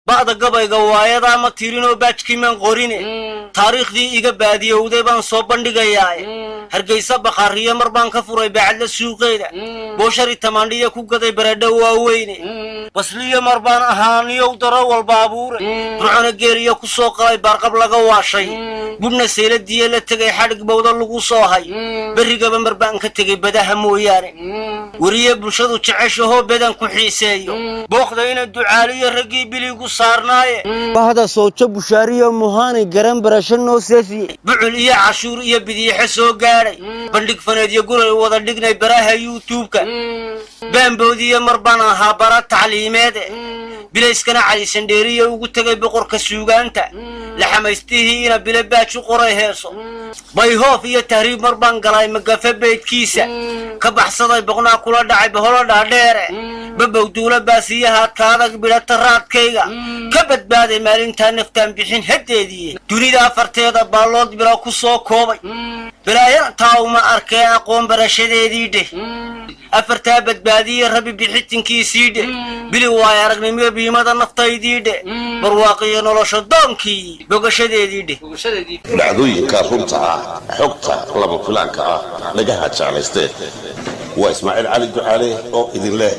Ba'da gabayga waayadaa ma tirinoo baajkiimaan qorine. Taariikhdii iga baadiyowday baan soo bandhigayaae. Hargaysa bakhaariyo mar baan ka furay bacadla suuqeeda, booshari tamaandhiya ku gaday baradho waaweyne. Basliyo mar baan ahaaniyow darawal baabuure, Burcona geeliyo ku soo qalay baarqab laga waashay, budhna seyladiye la tegay xadhig bawda lagu soo hay. Berrigaba mar baan ka tegay badaha mooyaane. Weriye bulshadu jeceshahoo bedan ku xiiseeyo, booqda ina ducaaliyo raggii biligu saarnaaye. Bahda soojo bushaariyo muhaani garan barasho noo seefiye, bucul iyo cashuur iyo bidiixe soo gaadhay, bandhig faneedyo guray wada dhignay baraha Youtube-ka. Baanboodiyo mar baan ahaa bara tacliimeede, bilayskana Cali Sandheeriya ugu tegay boqorka suugaanta, laxamaystihii ina bile baaj u qoray heeso. Bayhoof iyo tahriib mar baan galay magafe beydkiisa, ka baxsaday boqnaa kula dhacay baholo dhaadheere. Babow duula baasiyaha kaadag bidhata raadkayga ka badbaaday maalintaa naftaan bixin haddeedii. Dunida afarteeda baallood bilo ku soo koobay, balaayantaa uma arkee aqoon barashadeedii dheh. Afartaa badbaadiye Rabbi bixitinkiisii dheh, bili waayo aragnimiyo biimada naftaydii dheh, barwaaqiyo nolosha doonkii bogashadeedii dheh. Dhacdooyinka runta ah, xogta lama filaanka ah, dhagaha jeclaystee, waa Ismaaciil Cali Ducaale oo idin leh.